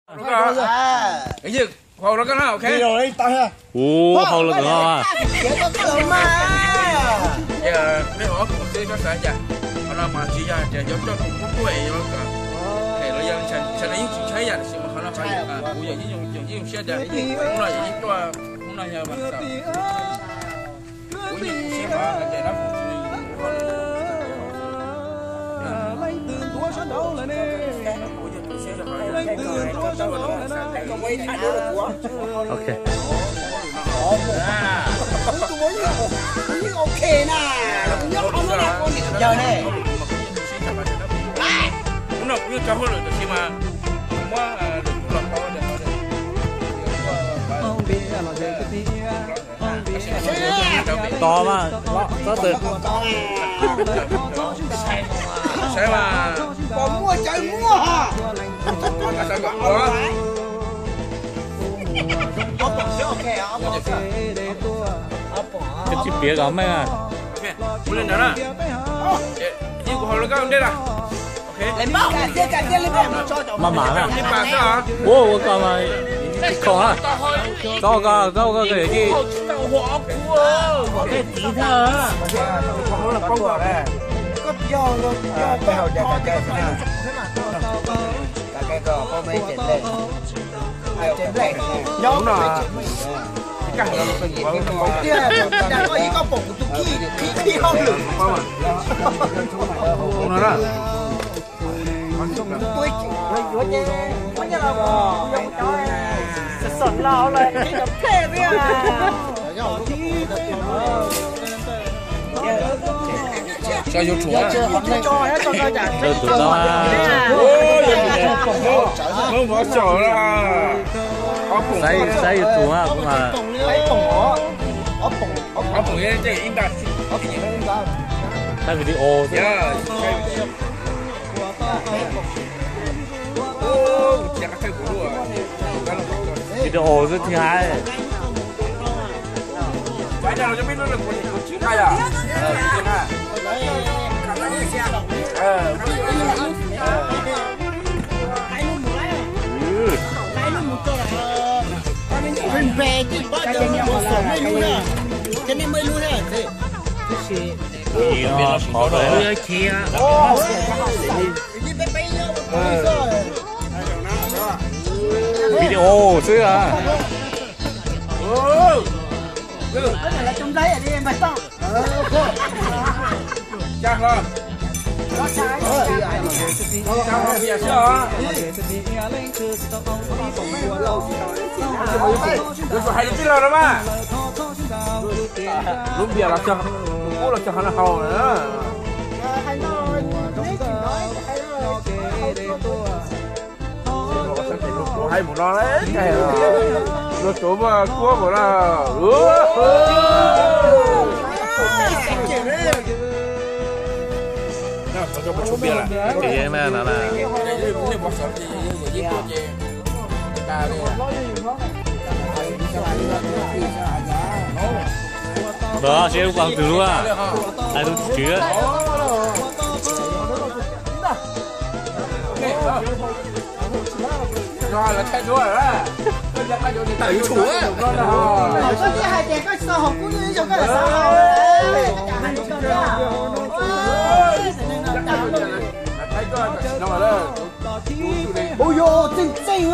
Ua, hau lawm kawg no. Ces mej ua ob tug xwb txhob xav cas, qhov no mas tsis yog tias yuav coj tus qub tuaj es yuav kom phem los yog, ntshe no yeej tsis tshaib yam tab sis mas qhov no kuv yog yeej zoo siab tias hnub no yog yeej tuaj, hnub no yog vas xaum, kuv yeej zoo siab hov hais tias dab Pum tsis Ok. Tus muaj yeej, yeej ok na, nyob qhov no na, yawg ne. Hnub no kuv yeej tso hauj lwm tab sis mas kuv muab lwm hnub los tau. Tos mas, txhob tawm. Saib mas, pom muaj cawv muaj. Koj tsis piav kom meej. Kuv li ntawd na. Yeej kuv hauv lawv koj ntej na. Maj mam na. Ua ua koj mas, khoom na. Koj ua koj, koj ua koj, koj yeej. Hnub no, tiag, koj ib koj pom kuv tus khij, khij khij hauj lwm. Hnub no na. Tso yuav tsum na. Tus no, Hmoob Vov Xyaum na. Saib yuav tsum na, kuv mas. Ob pom ib ntag. Saib video xwb. Video xwb thiaj hais. Video xwb a. Yuav tsum hais li tij laug no mas. Lub npias los tso, tus qub los tso qhov no haus na. Hais mus no, luag tuav muaj kuab mus no. Ntawd seb ua twg lub, hais tus tswv. Tawm yuav tsum. Ua yog txeej txeej.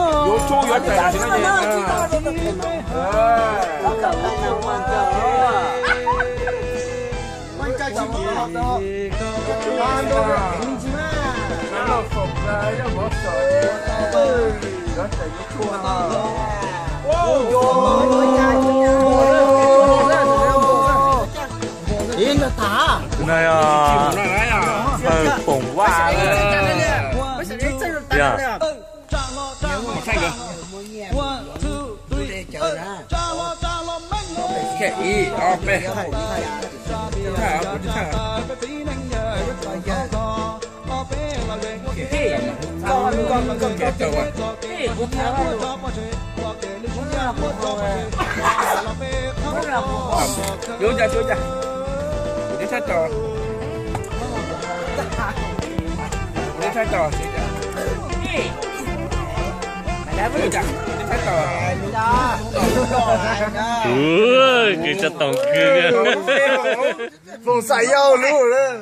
Ib ntag tas. Tus no yog Pawg Poom Vaj. Yog. Ib ob peb. Yuav cas, yuav cas. Kuv tib tshaj tos. Kuv tib tshaj tos. Ua, kws tso toom kws. Foom xas yau lub lawm.